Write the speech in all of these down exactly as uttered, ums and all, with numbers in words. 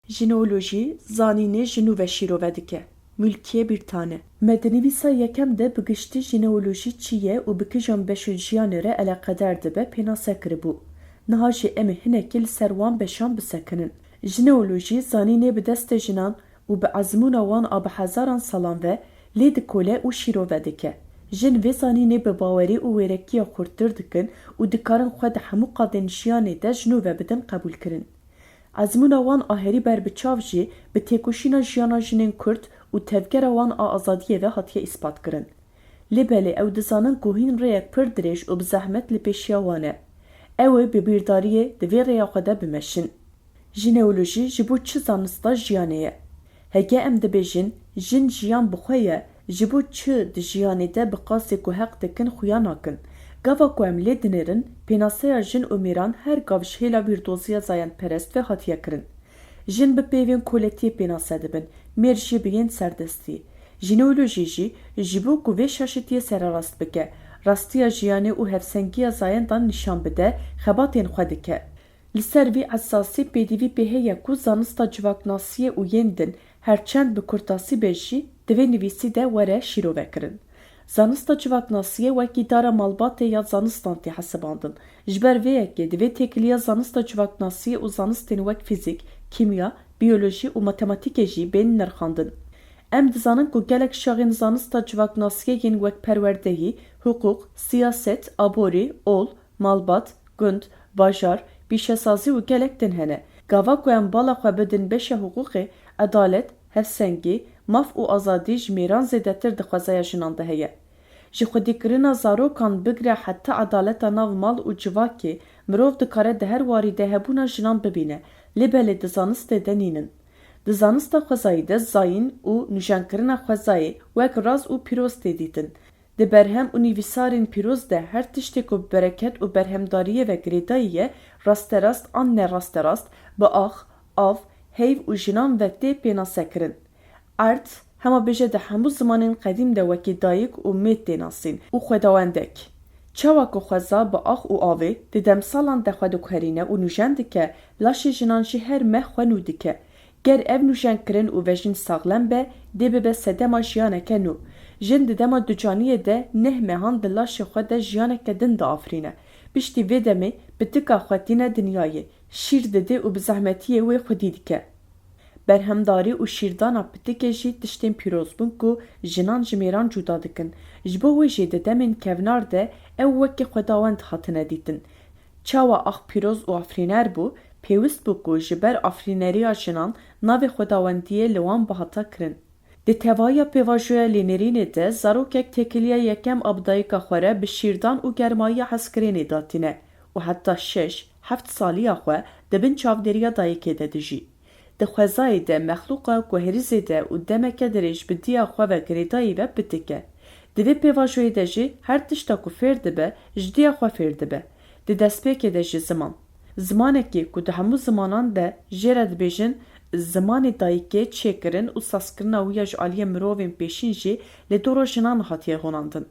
Jineolojî, zanînê ji nû ve şîrove dike. Mülkiye Birtane. Me di nivîsa yekem de bi giştî jineolojî çi ye û bi kijan beşên jiyanê re eleqedar dibe pênase kiribû. Niha jî em ê hinekî li ser wan beşan bisekinin. Jineolojî, zanînê bi destê jinan û bi ezmûna wan a bi hezaran salan ve lê dikole û şîrove dike. Jin vê zanînê bi bawerî û wêrekiya xurttir dikin û dikarin xwe di hemû qadên jiyanê de ji nû ve bidin qebûlkirin. Ezmûna wan a herî berbiçav jî bi têkoşîna jiyana jinên Kurd û tevgera wan a azadiyê ve hatiye îspat kirin. Lê belê ew dizanin ku hîn rêyek pir dirêj û bi zehmet li pêşiya wan e. Ew ê bi bîrdariyê di vê rêya xwe de bimeşin. Jineolojî ji bo çi zanista jiyanê ye? Heke em dibêjin, jin jiyan bi xwe ye, ji bo çi di jiyanê de bi qasê ku heq dikin xuya nakin? Gava ku em lê dinêrin, pênaseya jin û mêran her gav ji hêla bîrdoziya zayendperest ve hatiye kirin. Jin bi peyvên koletiyê pênase dibin, mêr jî bi yên serdestî. Jineolojî jî ji bo ku vê şaşitiyê sererast bike, rastiya jiyanê û hevsengiya zayendan nîşan bide, xebatên xwe dike. Li ser vî esasî pêdivî pê heye ku zanista civaknasiyê û yên din, her çend bi kurtasî be jî, di vê nivîsî de were şîrove kirin. Zanista civaknasiyê wekî dara malbatê ya zanistan tê hesibandin. Ji ber vê yekê divê têkiliya zanista civaknasiyê û zanistên wek fîzîk, kîmya, biyolojî û matematîkê jî bên nirxandin. Em dizanin ku gelek şaxên zanista civaknasiyê yên wek perwerdehî, hiqûq, siyaset, aborî, ol, malbat, gund, bajar, pîşesazî û gelek din hene. Gava ku em bala xwe bidin beşa hiqûqê, edalet, hevsengî, maf û azadî ji mêran zêdetir di xwezaya jinan de heye. Ji xwedîkirina zarokan bigre heta edaleta nav mal û civakê, mirov dikare di her warî de hebûna jinan bibîne, lê belê di zanistê de nînin. Di zanista xwezayî de zayîn û nûjenkirina xwezayê wek raz û pîroz tê dîtin. Di berhem û nivîsarên pîroz de her tiştê ku bi bereket û berhemdariyê ve girêdayî ye, rasterast an ne rasterast, bi ax, av, heyv û jinan ve tê pênasekirin. Erd, hema bêje di hemû zimanên qedîm de wekî dayik û mê tê nasîn û xwedawendek. Çawa ku xweza bi ax û avê di demsalan de xwe diguherîne û nûjen dike, laşê jinan jî her meh xwe nû dike. Ger ev nûjenkirin û vejîn saxlem be, dê bibe sedema jiyaneke nû. Jin di dema ducaniyê de neh mehan di laşê xwe de jiyaneke din diafirîne. Piştî vê demê pitika xwe tîne dinyayê, şîr dide û bi zehmetiyê wê xwedî dike. Berhemdarî û şîrdana pitikê jî tiştên pîroz bûn ku jinan ji mêran cuda dikin. Ji bo wê jî di demên kevnar de ew wekî xwedawend hatine dîtin. Çawa ax pîroz û afirîner bû, pêwist bû ku ji ber afirîneriya jinan navê xwedawendiyê li wan bihata kirin. Di tevahiya pêvajoya lênerînê de zarokek têkiliya yekem a bi dayika xwe re bi şîrdan û germayiya hezkirinê datîne û heta şeş, heft saliya xwe di bin çavdêriya dayikê de dijî. Di xwezayê de mexlûqa ku herî zêde û demeke dirêj bi diya xwe ve girêdayî ve pitik e. Di vê pêvajoyê de jî her tişta ku fêr dibe, ji diya xwe fêr dibe. Di destpêkê de jî ziman. Zimanekî ku di hemû zimanan de jê re dibêjin zimanê dayikê çêkirin û sazkirina wî ya ji aliyê mirovên pêşîn jî li dora jinan hatiye honandin.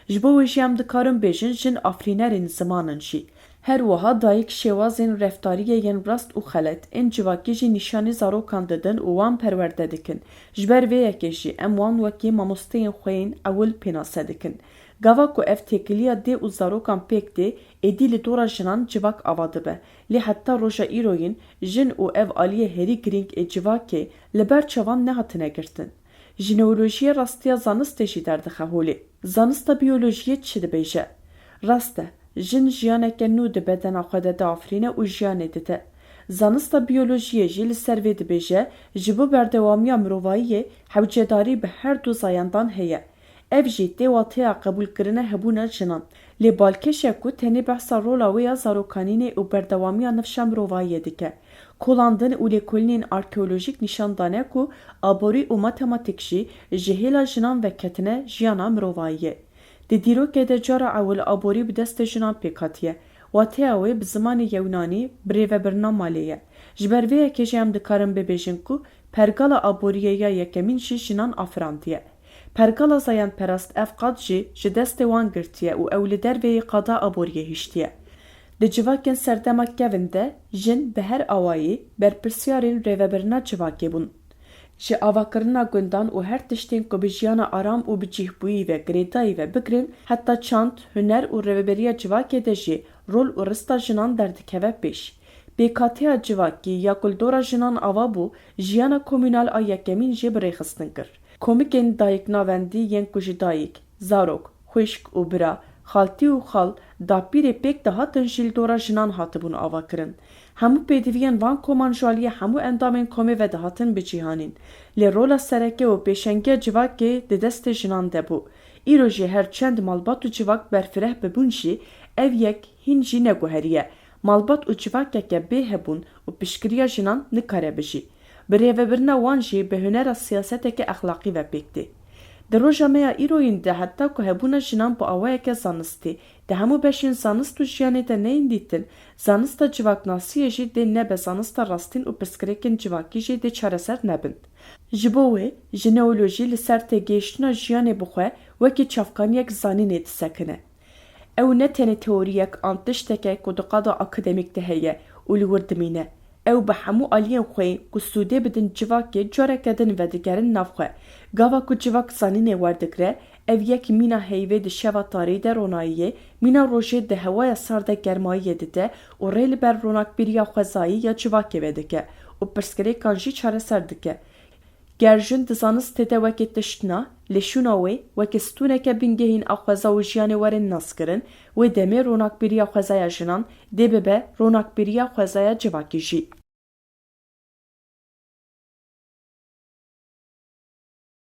Ji bo wê jî em dikarin bêjin jin afirînerên ziman in jî. Her wiha dayik şêwazên reftariyê yên rast û xelet ên civakî jî nîşanî zarokan didin û wan perwerde dikin. Ji ber vê yekê jî em wan wekî mamosteyên xwe yên ewil pênase dikin. Gava ku ev têkiliya dê û zarokan pêk tê, êdî li dora jinan civak ava dibe. Lê heta roja îroyîn jin û ev aliyê herî girîng ê civakê li ber çavan nehatine girtin. Jineolojiyê rastiya zanistê jî derdixe holê. Zanista biyolojiyê çi dibêje? Rast e, jin jiyaneke nû di bedena xwe de diafirîne û jiyanê dide. Zanista biyolojiyê jî li ser vê dibêje, ji bo berdewamiya mirovayiyê hewcedarî bi her du zayendan heye. Ev jî tê wateya qebûlkirina hebûna jinan. Lê balkêş e ku tenê behsa rola wê ya zarokanînê û berdewamiya nifşa mirovayiyê dike. Kolandin û lêkolînên arkeolojîk nîşan dane ku aborî û matematîk jî ji hêla jinan veketine jiyana mirovayiyê. Di dîrokê de cara ewil aborî bi destê jinan pêk hatiye. Wateya wê bi zimanê yewnanî birêvebirina malê ye. Ji ber vê yekê jî em dikarin bibêjin ku pergala aboriyê ya yekemîn jî jinan afirandiye. Pergala zayendperast ev qad jî ji destê wan girtiye û ew li derveyî qada aboriyê hiştiye. Di civakên serdema kevin de jin bi her awayî berpirsiyarên rêvebirina civakê bûn. Ji avakirina gundan û her tiştên ku bi jiyana aram û bi cîhbûyî ve girêdayî ve bigirin, heta çand, huner û rêveberiya civakê de jî rol û rista jinan derdikeve pêş. Pêkhatiya civakî ya ku li dora jinan ava bû, jiyana komûnal a yekemîn jê bi rêxistin kir. Komikên dayiknavendî yên ku ji dayik, zarok, xwişk û bira, xaltî û xal, dapîrê pêk dihatin jî li dora jinan hatibûn avakirin. Hemû pêdiviyên van koman ji aliyê hemû endamên komê ve dihatin bicîhanîn. Lê rola sereke û pêşengiya civakê di destê jinan de bû. Îro jî her çend malbat û civak berfireh bibûn jî, ev yek hîn jî neguheriye. Malbat û civakeke bê hebûn û piştgiriya jinan nikare bijî. Bi rêvebirina wan jî bi hunera siyaseteke exlaqî ve pêk tê. Di roja me ya îroyîn de heta ku hebûna jinan bi awayeke zanistî di hemû beşên zanist û jiyanê de neyên dîtin, zanista civaknasiyê jî dê nebe zanista rastîn û pirsgirêkên civakî jî dê çareser nebin. Ji bo wê, jineolojî li ser têgihiştina jiyanê bi xwe wekî çavkaniyek zanînê disekine. Ew ne tenê teoriyek an tişteke ku di qada akademîk de heye û li wir dimîne. Ew bi hemû aliyên xwe ku sûdê bidin civakê careke din vedigerin nav xwe. Gava ku civak zanînê werdigire, ev yek mîna heyvê di şeva tarî de ronayiyê, mîna rojê di hewaya sar de germayiyê dide û rê li ber ronakbîriya xwezayî ya civakê vedike û pirsgirêkan jî çareser dike. Ger jin di zanistê de wekî tişt na, lê şûna wê wekî stûneke bingehîn a xweza û jiyanê werin naskirin, wê demê ronakbîriya xwezaya jinan dê bibe ronakbîriya xwezaya civakî jî.